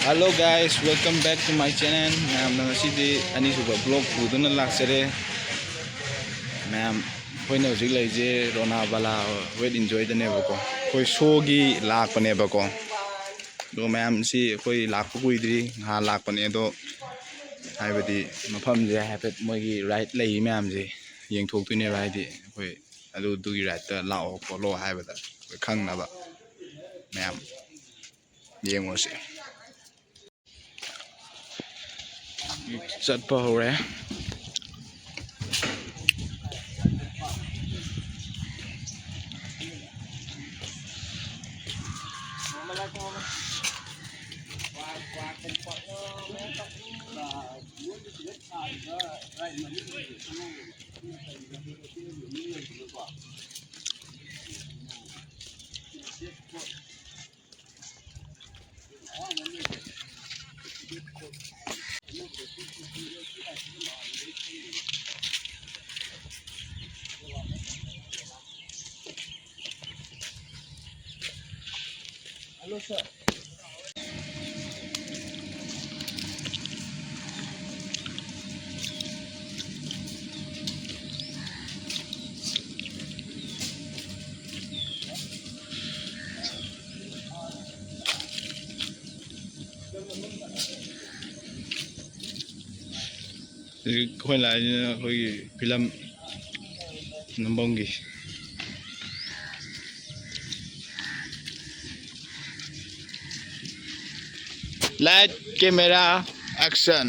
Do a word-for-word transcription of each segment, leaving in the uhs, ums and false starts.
Hello guys, welcome back to my channel. ꯃꯌꯥꯝꯅ ꯉꯁꯤꯗꯤ ꯑꯅꯤꯁꯨꯕ vlog ꯄꯨꯗꯨꯅ ꯂꯥꯛꯆꯔꯦ꯫ ꯃꯌꯥꯝ, ꯑꯩꯈꯣꯏꯅ ꯍꯧꯖꯤꯛ ꯂꯩꯔꯤꯁꯦ ꯔꯣꯅꯥꯕꯂꯥ Wet N Joyꯗꯅꯦꯕꯀꯣ꯫ ꯑꯩꯈꯣꯏ showꯒꯤ ꯂꯥꯛꯄꯅꯦꯕꯀꯣ꯫ ꯑꯗꯣ ꯃꯌꯥꯝꯁꯤ ꯑꯩꯈꯣꯏ ꯂꯥꯛꯄ ꯀꯨꯏꯗ꯭ꯔꯤ, ꯉꯍꯥꯟ ꯂꯥꯛꯄꯅꯦ꯫ ꯑꯗꯣ ꯍꯥꯏꯕꯗꯤ ꯃꯐꯝꯁꯦ ꯍꯥꯏꯐꯦꯠ ꯃꯣꯏꯒꯤ ride ꯂꯩꯔꯤ ꯃꯌꯥꯝꯁꯦ ꯌꯦꯡꯊꯣꯛꯇꯣꯏꯅꯦꯕ꯫ ꯍꯥꯏꯗꯤ ꯑꯩꯈꯣꯏ ꯑꯗꯨ, ꯑꯗꯨꯒꯤ rideꯇ ꯂꯥꯛꯑꯣ ꯈꯣꯠꯂꯣ ꯍꯥꯏꯕꯗ ꯑꯩꯈꯣꯏ ꯈꯪꯅꯕ ꯃꯌꯥꯝ ꯌꯦꯡꯉꯨꯔꯁꯤ꯫ ꯆꯠꯄ ꯍꯧꯔꯦ꯫ Hello, sir. ꯍꯧꯖꯤꯛ ꯑꯩꯈꯣꯏ ꯂꯥꯛꯏꯁꯤꯅ ꯑꯩꯈꯣꯏꯒꯤ film ꯅꯝꯐꯝꯒꯤ꯫ Light, camera, action.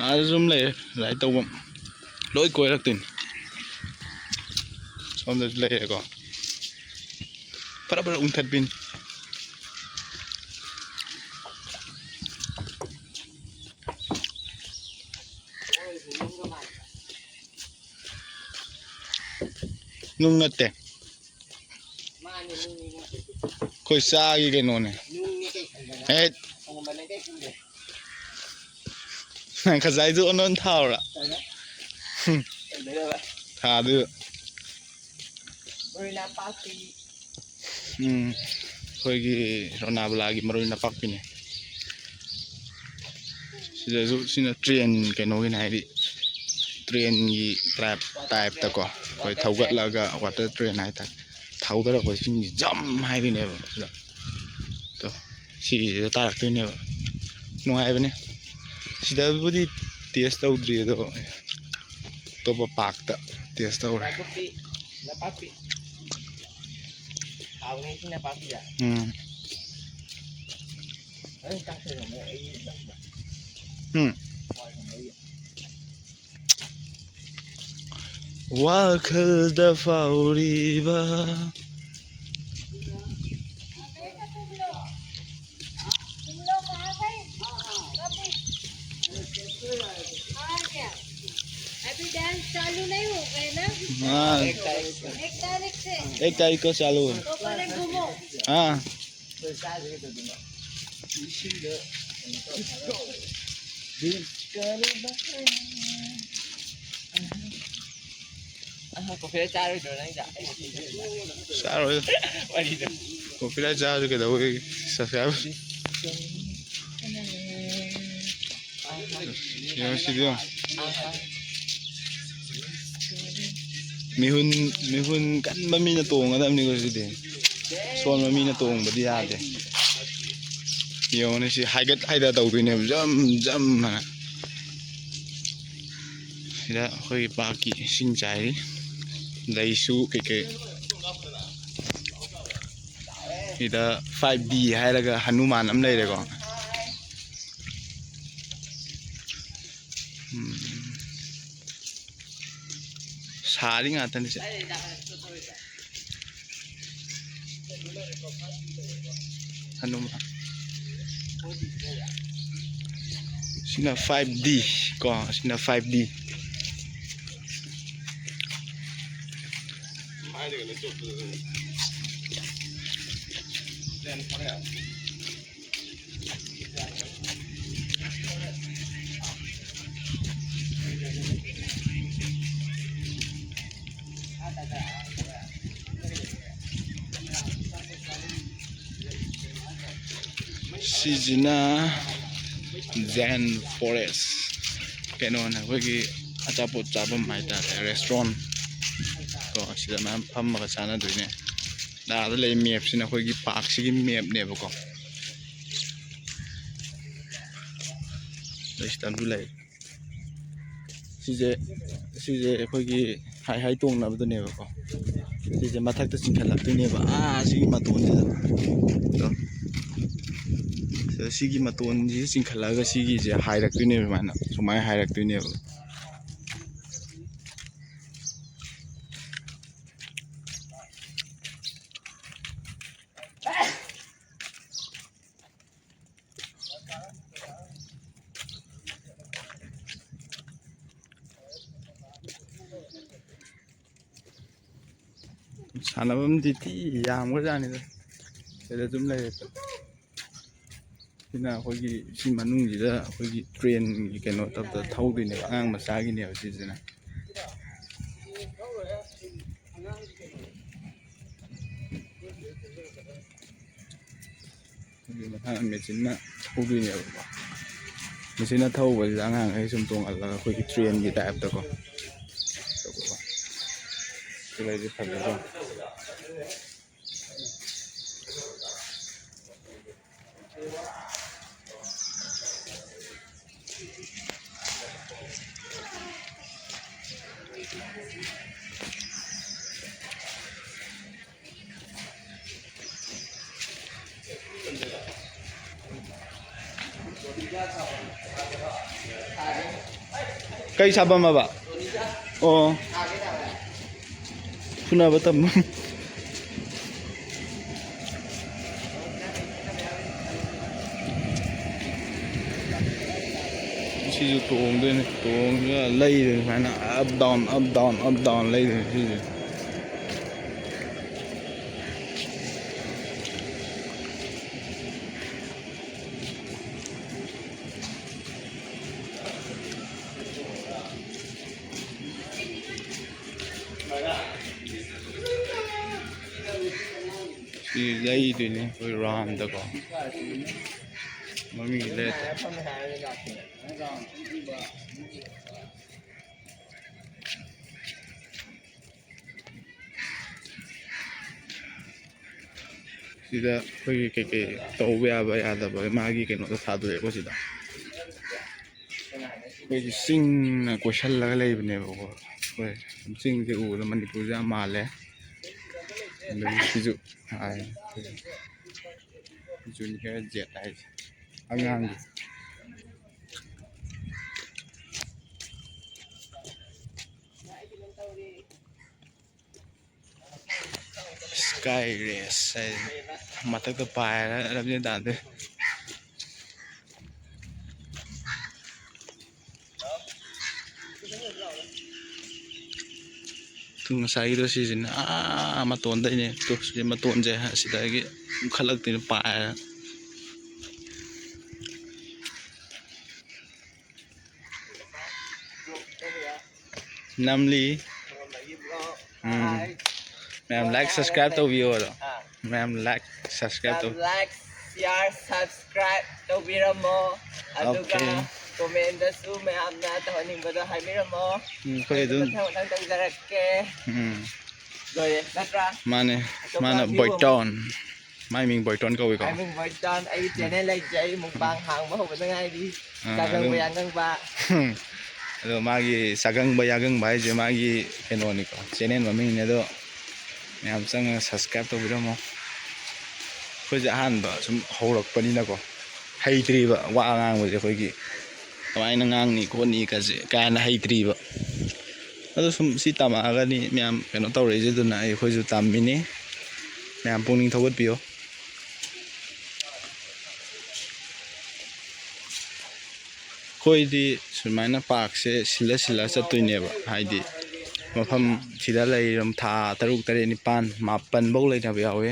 ꯑꯥꯗꯁꯨ ꯑꯗꯨꯝ ꯂꯩꯔꯦ ride ꯇꯧꯐꯝ꯫ ꯂꯣꯏ ꯀꯣꯏꯔꯛꯇꯣꯏꯅꯤ꯫ ꯁꯣꯝꯗꯁꯨ ꯂꯩꯔꯦꯀꯣ꯫ ꯐꯔ ꯐꯔ ꯎꯟꯊꯠꯄꯤꯅꯤ꯫ ꯅꯨꯡ ꯅꯠꯇꯦ꯫ ꯑꯩꯈꯣꯏ ꯆꯥꯒꯤ ꯀꯩꯅꯣꯅꯦ꯫ ꯑꯦ꯫ ꯅꯪ ꯉꯁꯥꯏꯗꯨ ꯑꯣꯟꯅꯣꯟ ꯊꯥꯎꯔ? ꯍꯨꯝ꯫ ꯊꯥꯗꯨ꯫ ꯃꯔꯣꯏ ꯅꯥꯄꯥꯛꯄꯤ꯫ ꯎꯝ, ꯑꯩꯈꯣꯏꯒꯤ ꯔꯣꯅꯥꯕꯂꯥꯒꯤ ꯃꯔꯣꯏ ꯅꯄꯥꯛꯄꯤꯅꯦ꯫ ꯁꯤꯗꯁꯨ, ꯁꯤꯅ ꯇ꯭ꯔꯦꯟ ꯀꯩꯅꯣꯒꯤꯅꯦ, ꯍꯥꯏꯗꯤ ꯇ꯭ꯔꯦꯟꯒꯤ ꯇꯥꯏꯞ, ꯇꯥꯏꯞꯇꯀꯣ, ꯑꯩꯈꯣꯏ ꯊꯧꯒꯠꯂꯒ ꯋꯥꯇꯔ ꯇ꯭ꯔꯦꯟ ꯍꯥꯏꯇꯥꯔꯦ, ꯊꯧꯗꯔꯛꯄꯁꯤꯡꯁꯤ ꯖꯝ ꯍꯥꯏꯗꯣꯏꯅꯦꯕ ꯁꯤꯗ꯫ ꯇꯣ, ꯁꯤꯒꯤꯁꯤꯗ ꯇꯥꯔꯛꯇꯣꯏꯅꯦꯕ꯫ ꯅꯨꯡꯉꯥꯏꯕꯅꯦ꯫ ꯁꯤꯗꯕꯨꯗꯤ ꯇꯦꯁ ꯇꯧꯗ꯭ꯔꯤ, ꯑꯗꯣ ꯑꯇꯣꯞꯄ ꯄꯥꯔꯛꯇ ꯇꯦꯁ ꯇꯧꯔꯦ꯫ ꯅꯄꯥꯛꯄꯤ, ꯅꯄꯥꯛꯄꯤ꯫ ꯍꯥꯎꯅꯤ ꯁꯤ ꯅꯄꯥꯛꯄꯤꯁꯦ꯫ ꯎꯝ꯫ ꯑꯗꯨꯝ ꯆꯥꯛ ꯊꯣꯡꯉꯝꯃꯣ, ꯑꯩ ꯅꯪ ꯎꯝ꯫ ꯋꯥꯈꯜꯗ ꯐꯥꯎꯔꯤꯕ꯫ अभी डांस चालू नहीं हो गए ना? हाँ। एक तारीख से। एक तारीख से। एक तारीख को चालू है। तो पहले घूमो। हाँ। ꯑꯍ, ꯀꯣꯐꯤꯗ ꯆꯥꯔꯣꯏꯗ꯭ꯔꯣ ꯅꯪ? ꯆꯥꯔꯣꯏ꯫ ꯋꯥꯔꯤꯗꯣ꯫ ꯀꯣꯐꯤꯗ ꯆꯥꯔꯁꯨ ꯀꯩꯗꯧꯋꯦ? ꯁꯕꯁꯀ꯭ꯔꯥꯏꯕ꯫ ꯌꯦꯡꯉꯣ ꯁꯤꯗꯤ ꯌꯦꯡꯉꯣ꯫ ꯃꯤꯍꯨꯟ, ꯃꯤꯍꯨꯟ ꯀꯟꯕ ꯃꯤꯅ ꯇꯣꯡꯒꯗꯕꯅꯤꯀꯣ ꯁꯤꯗꯤ꯫ ꯁꯣꯟꯕ ꯃꯤꯅ ꯇꯣꯡꯕꯗꯤ ꯌꯥꯗꯦ꯫ ꯌꯦꯡꯉꯨꯅꯦ ꯁꯤ ꯍꯥꯏꯒꯠ ꯍꯥꯏꯗ ꯇꯧꯗꯣꯏꯅꯦꯕ, ꯖꯝ ꯖꯝ ꯍꯥꯏꯅ꯫ ꯁꯤꯗ ꯑꯩꯈꯣꯏꯒꯤ ꯄꯥꯔꯛꯀꯤ ꯏꯁꯤꯡ ꯆꯥꯏꯔꯤ꯫ ꯂꯩꯁꯨ ꯀꯩꯀꯩ꯫ ꯁꯤꯗ ꯐꯥꯏꯚ ꯗꯤ ꯍꯥꯏꯔꯒ ꯍꯅꯨꯃꯥꯟ ꯑꯃ ꯂꯩꯔꯦꯀꯣ꯫ ꯎꯝ꯫ ꯁꯥꯔꯤ ꯉꯥꯛꯇꯅꯤꯁꯦ꯫ ꯍꯅꯨꯃꯥꯟ꯫ ꯁꯤꯅ ꯐꯥꯏꯚ ꯗꯤ ꯀꯣ, ꯁꯤꯅ ꯐꯥꯏꯚ ꯗꯤ꯫ ꯁꯤꯁꯤꯅ Jain Forest, ꯀꯩꯅꯣꯅꯦ, ꯑꯩꯈꯣꯏꯒꯤ ꯑꯆꯥꯄꯣꯠ ꯆꯥꯐꯝ ꯍꯥꯏꯇꯥꯔꯦ, restaurant ꯀꯣ꯫ ꯁꯤꯗ ꯃꯌꯥꯝ ꯐꯝꯃꯒ ꯆꯥꯅꯗꯣꯏꯅꯦ꯫ ꯑꯥꯗ ꯂꯩ ꯃꯦꯞꯁꯤꯅ ꯑꯩꯈꯣꯏꯒꯤ ꯄꯥꯔꯛꯁꯤꯒꯤ ꯃꯦꯞꯅꯦꯕꯀꯣ꯫ ꯂꯩ, ꯁꯤꯗ ꯑꯃꯁꯨ ꯂꯩ꯫ ꯁꯤꯁꯦ, ꯁꯤꯁꯦ ꯑꯩꯈꯣꯏꯒꯤ ꯍꯥꯏ ꯍꯥꯏ ꯇꯣꯡꯅꯕꯗꯨꯅꯦꯕꯀꯣ꯫ ꯁꯤꯁꯦ ꯃꯊꯛꯇ ꯆꯤꯡꯈꯠꯂꯛꯇꯣꯏꯅꯦꯕ, ꯑꯥ ꯁꯤꯒꯤ ꯃꯇꯣꯟꯁꯤꯗ꯫ ꯑꯗꯣ ꯁꯤꯒꯤ ꯃꯇꯣꯟꯁꯤꯗ ꯆꯤꯡꯈꯠꯂꯛꯑꯒ ꯁꯤꯒꯤꯁꯦ ꯍꯥꯏꯔꯛꯇꯣꯏꯅꯦꯕ, ꯁꯨꯃꯥꯏꯅ ꯁꯨꯃꯥꯏꯅ ꯍꯥꯏꯔꯛꯇꯣꯏꯅꯦꯕ꯫ ꯁꯥꯟꯅꯐꯝꯗꯤ ꯊꯤ ꯌꯥꯝꯈ꯭ꯔꯖꯥꯠꯅꯤꯗ꯫ ꯁꯤꯗ ꯑꯗꯨꯝ ꯂꯩꯔꯦ꯫ ꯁꯤꯅ ꯑꯩꯈꯣꯏꯒꯤ ꯁꯤ ꯃꯅꯨꯡꯁꯤꯗ ꯑꯩꯈꯣꯏꯒꯤ ꯇ꯭ꯔꯦꯟꯒꯤ ꯀꯩꯅꯣ ꯇꯧꯕꯗ ꯊꯧꯗꯣꯏꯅꯦꯕ, ꯑꯉꯥꯡ ꯃꯆꯥꯒꯤꯅꯦꯕ ꯁꯤꯁꯤꯅ꯫ ꯑꯗꯨꯒꯤ ꯃꯊꯪ ꯃꯦꯆꯤꯟꯅ ꯊꯧꯗꯣꯏꯅꯦꯕꯀꯣ꯫ ꯃꯦꯆꯤꯟꯅ ꯊꯧꯕꯁꯤꯗ ꯑꯉꯥꯡꯈꯩ ꯁꯨꯝ ꯇꯣꯡꯍꯜꯂꯒ ꯑꯩꯈꯣꯏꯒꯤ ꯇ꯭ꯔꯦꯟꯒꯤ ꯇꯥꯏꯞꯇꯀꯣ꯫ ꯁꯤꯗꯩꯗꯤ ꯐꯖꯗ꯭ꯔꯣ? ꯀꯩ ꯁꯥꯐꯝ ꯍꯥꯏꯕ? ꯑꯣ꯫ ꯐꯨꯅꯕ ꯇꯝꯕ꯫ ꯁꯤꯁꯨ ꯇꯣꯡꯗꯣꯏꯅꯤ꯫ ꯇꯣꯡꯉꯒ ꯂꯩꯗꯣꯏꯅꯤ ꯁꯨꯃꯥꯏꯅ, up down, up down, up down ꯂꯩꯗꯣꯏꯅꯤ ꯁꯤꯁꯦ꯫ ꯁꯤ ꯂꯩꯗꯣꯏꯅꯦ ꯑꯩꯈꯣꯏ ꯔꯥꯝꯗꯀꯣ꯫ ꯃꯃꯤꯡ ꯂꯩꯔꯦ꯫ ꯁꯤꯗ ꯑꯩꯈꯣꯏꯒꯤ ꯀꯩꯀꯩ ꯇꯧꯕ ꯌꯥꯕ ꯌꯥꯗꯕ ꯃꯥꯒꯤ ꯀꯩꯅꯣꯗꯣ ꯊꯥꯗꯣꯛꯑꯦꯀꯣ ꯁꯤꯗ꯫ ꯑꯩꯈꯣꯏꯒꯤ ꯆꯤꯡꯅ ꯀꯣꯏꯁꯜꯂꯒ ꯂꯩꯕꯅꯦꯕꯀꯣ꯫ ꯑꯩꯈꯣꯏ ꯆꯤꯡꯁꯦ ꯎꯕꯗ ꯃꯅꯤꯄꯨꯔꯁꯦ ꯌꯥꯝ ꯃꯥꯜꯂꯦ꯫ ꯑꯗꯒꯤ ꯁꯤꯁꯨ ꯍꯥꯏ, ꯖꯨꯅꯤꯌꯔ ꯖꯦꯠ ꯍꯥꯏꯁꯦ ꯑꯉꯥꯡꯒꯤ꯫ ꯁ꯭ꯀꯥꯏ ꯔꯦꯁ ꯍꯥꯏꯁꯦ ꯃꯊꯛꯇ ꯄꯥꯏꯔ ꯂꯝꯖꯦꯟ ꯇꯥꯟꯗꯣꯏ꯫ ꯇꯨ ꯉꯁꯥꯏꯒꯤꯗꯣ ꯁꯤꯁꯤꯅ ꯑꯥ ꯃꯇꯣꯟꯗꯩꯅꯦ꯫ ꯇꯨ ꯁꯤ ꯃꯇꯣꯟꯁꯦ ꯑꯁꯤꯗꯒꯤ ꯀꯨꯝꯈꯠꯂꯛꯇꯣꯏꯅꯦ ꯄꯥꯏꯔ꯫ ꯅꯝꯂꯤ꯫ ꯎꯝ꯫ ꯃꯌꯥꯝ like subscribe ꯇꯧꯕꯤꯌꯣ ꯑꯗꯣ꯫ ꯃꯌꯥꯝ like subscribe ꯇꯧ꯫ Like, share, subscribe ꯇꯧꯕꯤꯔꯝꯃꯣ꯫ ꯑꯗꯨꯒ okay꯫ Commentꯗꯁꯨ ꯃꯌꯥꯝꯅ ꯇꯧꯍꯟꯅꯤꯡꯕꯗꯣ ꯍꯥꯏꯕꯤꯔꯝꯃꯣ꯫ ꯎꯝ, ꯑꯩꯈꯣꯏ ꯑꯗꯨꯝ ꯃꯊꯪ ꯃꯊꯪ ꯇꯧꯖꯔꯛꯀꯦ꯫ ꯎꯝ꯫ ꯂꯣꯏꯔꯦ ꯅꯠꯇ꯭ꯔꯥ? ꯃꯥꯅꯦ꯫ ꯑꯇꯣꯞꯄ ꯃꯥꯅ view ꯕꯣꯏꯇꯣꯟ꯫ ꯃꯥꯏ ꯃꯤꯡ ꯕꯣꯏꯇꯣꯟ ꯀꯧꯏꯀꯣ꯫ ꯃꯥꯏ ꯃꯤꯡ ꯕꯣꯏꯇꯣꯟ꯫ ꯑꯩꯒꯤ channel ꯂꯩꯇ꯭ꯔꯦ꯫ ꯑꯩ mukbang ꯍꯥꯡꯕ ꯍꯧꯕꯗ ꯉꯥꯏꯔꯤ꯫ ꯑꯥ, ꯆꯥꯒꯪꯕ ꯑꯗꯨꯝ ꯌꯥꯒꯪꯕ꯫ ꯑꯗꯣ ꯃꯥꯒꯤ ꯆꯥꯒꯪꯕ ꯌꯥꯒꯪꯕ ꯍꯥꯏꯁꯦ ꯃꯥꯒꯤ ꯀꯩꯅꯣꯅꯤꯀꯣ, channel ꯃꯃꯤꯡꯅꯤ꯫ ꯑꯗꯣ ꯃꯌꯥꯝ ꯆꯪꯉꯒ subscribe ꯇꯧꯕꯤꯔꯝꯃꯣ꯫ ꯑꯩꯈꯣꯏꯁꯦ ꯑꯍꯥꯟꯕ ꯁꯨꯝ ꯍꯧꯔꯛꯄꯅꯤꯅꯀꯣ, ꯍꯩꯇ꯭ꯔꯤꯕ ꯋꯥ ꯉꯥꯡꯕꯁꯦ꯫ ꯑꯩꯈꯣꯏꯒꯤ ꯀꯃꯥꯏꯅ ꯉꯥꯡꯅꯤ ꯈꯣꯠꯅꯤ ꯀꯥꯏꯁꯦ ꯀꯥ ꯍꯦꯟꯅ ꯍꯩꯇ꯭ꯔꯤꯕ꯫ ꯑꯗꯣ ꯁꯨꯝ ꯁꯤ ꯇꯝꯃꯛꯑꯒꯅꯤ ꯃꯌꯥꯝ ꯀꯩꯅꯣ ꯇꯧꯔꯛꯏꯁꯦ꯫ ꯑꯗꯨꯅ ꯑꯩꯈꯣꯏꯁꯨ ꯇꯝꯃꯤꯅꯤ꯫ ꯃꯌꯥꯝ ꯄꯨꯛꯅꯤꯡ ꯊꯧꯒꯠꯄꯤꯌꯣ꯫ ꯑꯩꯈꯣꯏꯗꯤ ꯁꯨꯃꯥꯏꯅ parkꯁꯦ ꯁꯤꯜꯂ ꯁꯤꯜꯂ ꯆꯠꯇꯣꯏꯅꯦꯕ꯫ ꯍꯥꯏꯗꯤ ꯃꯐꯝ ꯁꯤꯗ ꯂꯩꯔꯝ ꯊꯥ ꯇꯔꯨꯛ, ꯇꯔꯦꯠ, ꯅꯤꯄꯥꯟ, ꯃꯥꯄꯟ ꯐꯧ ꯂꯩꯅꯕ ꯌꯥꯎꯋꯦ꯫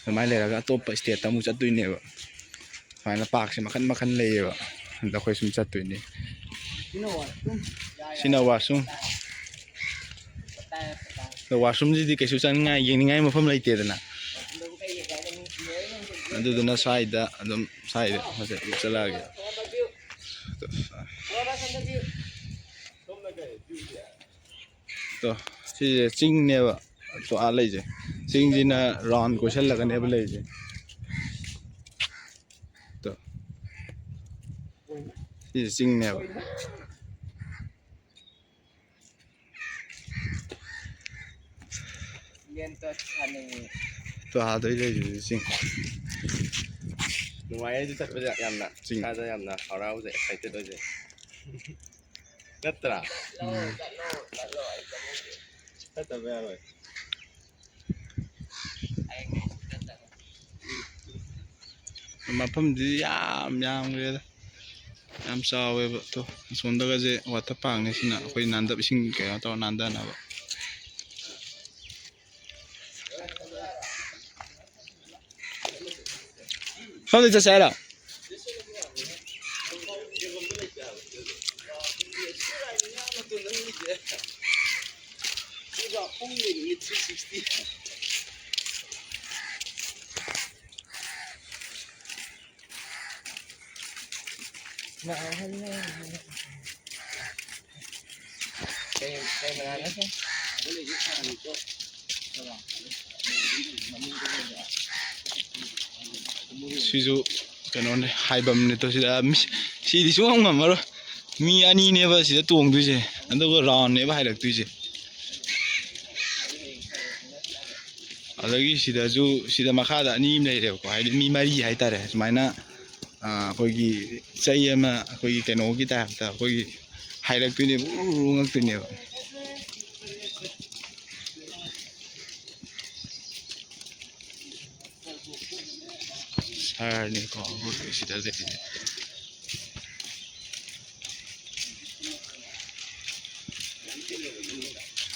ꯑꯗꯨꯃꯥꯏꯅ ꯂꯩꯔꯒ ꯑꯇꯣꯞꯄ stateꯇ ꯑꯃꯨꯛ ꯆꯠꯇꯣꯏꯅꯦꯕ꯫ ꯁꯨꯃꯥꯏꯅ parkꯁꯦ ꯃꯈꯟ ꯃꯈꯟ ꯂꯩꯌꯦꯕ꯫ ꯑꯗ ꯑꯩꯈꯣꯏ ꯁꯨꯝ ꯆꯠꯇꯣꯏꯅꯦ꯫ ꯁꯤꯅ washroom꯫ ꯑꯗꯣ washroomꯁꯤꯗꯤ ꯀꯩꯁꯨ ꯆꯪꯅꯤꯡꯉꯥꯏ, ꯌꯦꯡꯅꯤꯡꯉꯥꯏ ꯃꯐꯝ ꯂꯩꯇꯦꯗꯅ꯫ ꯑꯗꯨꯗꯨꯅ ꯁ꯭ꯋꯥꯏꯗ ꯑꯗꯨꯝ, ꯁ꯭ꯋꯥꯏꯗ ꯍꯧꯖꯤꯛ ꯆꯠꯂꯛꯑꯒꯦ꯫ ꯇꯣ, ꯁꯤꯁꯦ ꯆꯤꯡꯅꯦꯕ꯫ ꯇꯣ, ꯑꯥ ꯂꯩꯁꯦ꯫ ꯆꯤꯡꯁꯤꯅ ꯔꯥꯎꯟ ꯀꯣꯏꯁꯜꯂꯒꯅꯦꯕ ꯂꯩꯁꯦ꯫ ꯇꯣ, ꯁꯤꯁꯦ ꯆꯤꯡꯅꯦꯕ꯫ ꯌꯦꯟ ꯇꯣꯠ ꯆꯥꯅꯤꯡꯉꯤ꯫ ꯇꯣ, ꯑꯥꯗꯩ ꯂꯩꯔꯤꯁꯦ ꯆꯤꯡ꯫ ꯅꯨꯡꯉꯥꯏꯌꯦ ꯑꯗꯨ ꯆꯠꯄꯁꯦ ꯌꯥꯝꯅ꯫ ꯆꯤꯡ꯫ ꯏꯁꯥꯗ ꯌꯥꯝꯅ ꯍꯔꯥꯎꯖꯩ, excited ꯑꯣꯏꯖꯩ꯫ ꯅꯠꯇ꯭ꯔꯥ? ꯎꯝ꯫ ꯆꯠꯇꯕ ꯌꯥꯔꯣꯏ꯫ ꯃꯐꯝꯗꯤ ꯌꯥꯝ ꯌꯥꯝꯈ꯭ꯔꯦꯗ, ꯌꯥꯝ ꯆꯥꯎꯋꯦꯕ꯫ ꯇꯣ, ꯑꯁꯣꯝꯗꯒꯁꯦ water parkꯅꯦ꯫ ꯁꯤꯅ ꯑꯩꯈꯣꯏ ꯅꯥꯟꯗꯕ, ꯏꯁꯤꯡ ꯀꯩꯅꯣ ꯇꯧꯔ ꯅꯥꯟꯗꯅꯕ꯫ ꯁꯣꯝꯗ ꯆꯠꯁꯦ ꯍꯥꯏꯔꯣ? ꯁꯤꯁꯨ ꯀꯩꯅꯣꯅꯦ, ꯍꯥꯏꯐꯝꯅꯦ꯫ ꯇꯣ, ꯁꯤꯗ ꯃꯤ, ꯁꯤꯗꯤ ꯁꯨꯡꯉꯝ ꯉꯝꯃꯔꯣꯏ꯫ ꯃꯤ ꯑꯅꯤꯅꯦꯕ ꯁꯤꯗ ꯇꯣꯡꯗꯣꯏꯁꯦ, ꯑꯗꯨꯒ ꯔꯥꯎꯟꯅꯦꯕ ꯍꯥꯏꯔꯛꯇꯣꯏꯁꯦ꯫ ꯑꯗꯒꯤ ꯁꯤꯗꯁꯨ, ꯁꯤꯗ ꯃꯈꯥꯗ ꯑꯅꯤ ꯑꯃ ꯂꯩꯔꯦꯕꯀꯣ, ꯍꯥꯏꯗꯤ ꯃꯤ ꯃꯔꯤ ꯍꯥꯏꯇꯥꯔꯦ꯫ ꯁꯨꯃꯥꯏꯅ, ꯑꯥ, ꯑꯩꯈꯣꯏꯒꯤ ꯆꯩ ꯑꯃ, ꯑꯩꯈꯣꯏꯒꯤ ꯀꯩꯅꯣꯒꯤ ꯇꯥꯏꯞꯇ ꯑꯩꯈꯣꯏꯒꯤ ꯍꯥꯏꯔꯛꯇꯣꯏꯅꯦꯕ, ꯎꯔꯨ ꯎꯔꯨ ꯉꯛꯇꯣꯏꯅꯦꯕ꯫ ꯁꯥꯔꯅꯤꯀꯣ ꯑꯩꯈꯣꯏ ꯁꯤꯗ ꯂꯩꯔꯤꯁꯦ꯫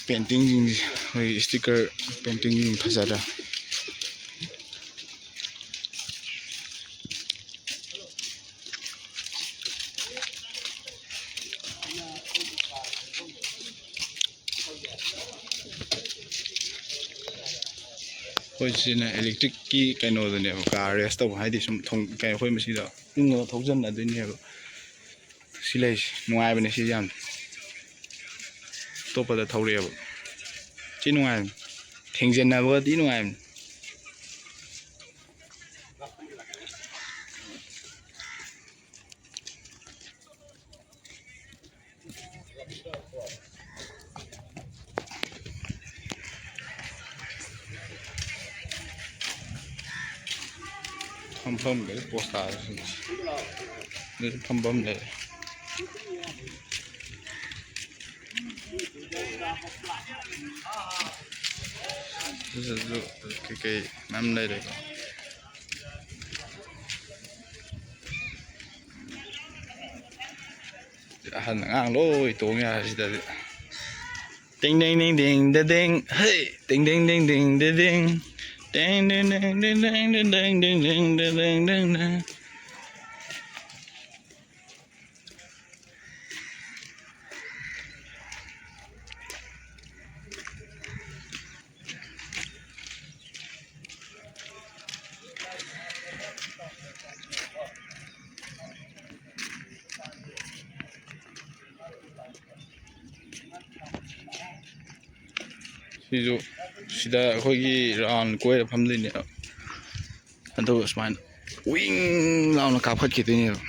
Paintingꯁꯤꯡꯁꯦ, ꯑꯩꯈꯣꯏ sticker paintingꯁꯤꯡ ꯐꯖꯔꯦ꯫ ꯑꯩꯈꯣꯏ ꯁꯤꯅ ꯏꯂꯦꯛꯇ꯭ꯔꯤꯛꯀꯤ ꯀꯩꯅꯣꯗꯨꯅꯦꯕ, ꯀꯥꯔ ꯔꯦꯁ ꯇꯧꯕ ꯍꯥꯏꯗꯤ ꯁꯨꯝ ꯊꯣꯡ-, ꯀꯩ-, ꯑꯩꯈꯣꯏ ꯃꯁꯤꯗ ꯎꯪꯉꯒ ꯊꯧꯖꯟꯅꯗꯣꯏꯅꯦꯕ꯫ ꯁꯤ ꯂꯩꯁꯤ ꯅꯨꯡꯉꯥꯏꯕꯅꯦ, ꯁꯤꯁꯦ ꯌꯥꯝ꯫ ꯑꯇꯣꯞꯄꯗ ꯊꯧꯔꯛꯑꯦꯕ꯫ ꯊꯤ ꯅꯨꯡꯉꯥꯏꯕꯅꯤ꯫ ꯊꯦꯡꯖꯤꯟꯅꯕꯒ ꯊꯤ ꯅꯨꯡꯉꯥꯏꯕꯅꯤ꯫ ꯐꯝꯐꯝꯒꯗꯤ ꯄꯣꯁ ꯇꯥꯔꯦ꯫ ꯑꯗꯨꯁꯨ ꯐꯝꯐꯝ ꯂꯩꯔꯦ꯫ ꯑꯗꯨꯁꯨ ꯀꯩꯀꯩ ꯃꯌꯥꯝ ꯂꯩꯔꯦꯀꯣ꯫ ꯑꯍꯟ ꯑꯉꯥꯡ ꯂꯣꯏ ꯇꯣꯡ ꯌꯥꯔꯦ ꯁꯤꯗꯗꯤ꯫ ꯇꯤꯡ ꯗꯤꯡ ꯗꯤꯡ ꯗꯤꯡ ꯗ ꯗꯤꯡ, ꯍꯦ! ꯇꯤꯡ ꯗꯤꯡ ꯗꯤꯡ ꯗꯤꯡ ꯗ ꯗꯤꯡ꯫ ꯇꯦꯡ ꯗꯤꯡ ꯗꯤꯡ ꯗꯤꯡ ꯗꯤꯡ ꯗ ꯗꯤꯡ ꯗꯤꯡ ꯗꯤꯡ ꯗ ꯗꯤꯡ ꯗꯤꯡ ꯗꯤꯡ꯫ ꯁꯤꯁꯨ ꯁꯤꯗ ꯑꯩꯈꯣꯏꯒꯤ ꯔꯥꯎꯟ ꯀꯣꯏꯔ ꯐꯝꯗꯣꯏꯅꯦꯕ꯫ ꯑꯗꯨꯒ ꯁꯨꯃꯥꯏꯅ ꯋꯤꯡ ꯂꯥꯎꯅ ꯀꯥꯞꯈꯠꯈꯤꯗꯣꯏꯅꯦꯕ꯫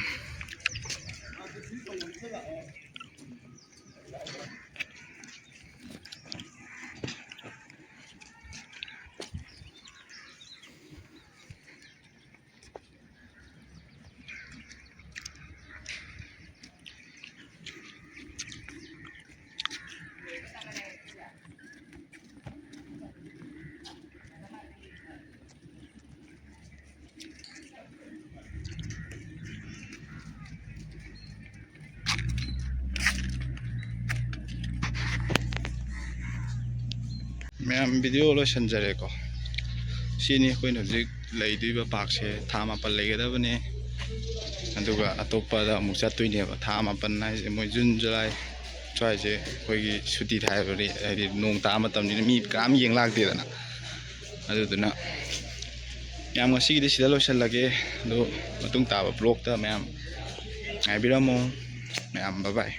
ꯃꯌꯥꯝ ꯚꯤꯗꯤꯑꯣ ꯂꯣꯏꯁꯤꯟꯖꯔꯦꯀꯣ꯫ ꯁꯤꯅꯤ ꯑꯩꯈꯣꯏꯅ ꯍꯧꯖꯤꯛ ꯂꯩꯗꯣꯏꯕ ꯄꯥꯔꯛꯁꯦ꯫ ꯊꯥ ꯃꯥꯄꯜ ꯂꯩꯒꯗꯕꯅꯦ, ꯑꯗꯨꯒ ꯑꯇꯣꯞꯄꯗ ꯑꯃꯨꯛ ꯆꯠꯇꯣꯏꯅꯦꯕ꯫ ꯊꯥ ꯃꯥꯄꯜ ꯍꯥꯏꯁꯦ ꯃꯣꯏ ꯖꯨꯟ, ꯖꯨꯂꯥꯏ, ꯁ꯭ꯋꯥꯏꯁꯦ ꯑꯩꯈꯣꯏꯒꯤ ꯁꯨꯇꯤ ꯊꯥꯏꯕꯗꯤ, ꯍꯥꯏꯗꯤ ꯅꯣꯡ ꯇꯥꯕ ꯃꯇꯝꯅꯤꯅ ꯃꯤ ꯀꯅꯥꯝ ꯌꯦꯡ ꯂꯥꯛꯇꯦꯗꯅ꯫ ꯑꯗꯨꯗꯨꯅ ꯃꯌꯥꯝ ꯉꯁꯤꯒꯤꯗꯤ ꯁꯤꯗ ꯂꯣꯏꯁꯤꯜꯂꯒꯦ꯫ ꯑꯗꯨ ꯃꯇꯨꯡ ꯇꯥꯕ ꯕ꯭ꯂꯣꯛꯇ ꯃꯌꯥꯝ ꯉꯥꯏꯕꯤꯔꯝꯃꯣ꯫ ꯃꯌꯥꯝ ꯕꯥꯏ ꯕꯥꯏ꯫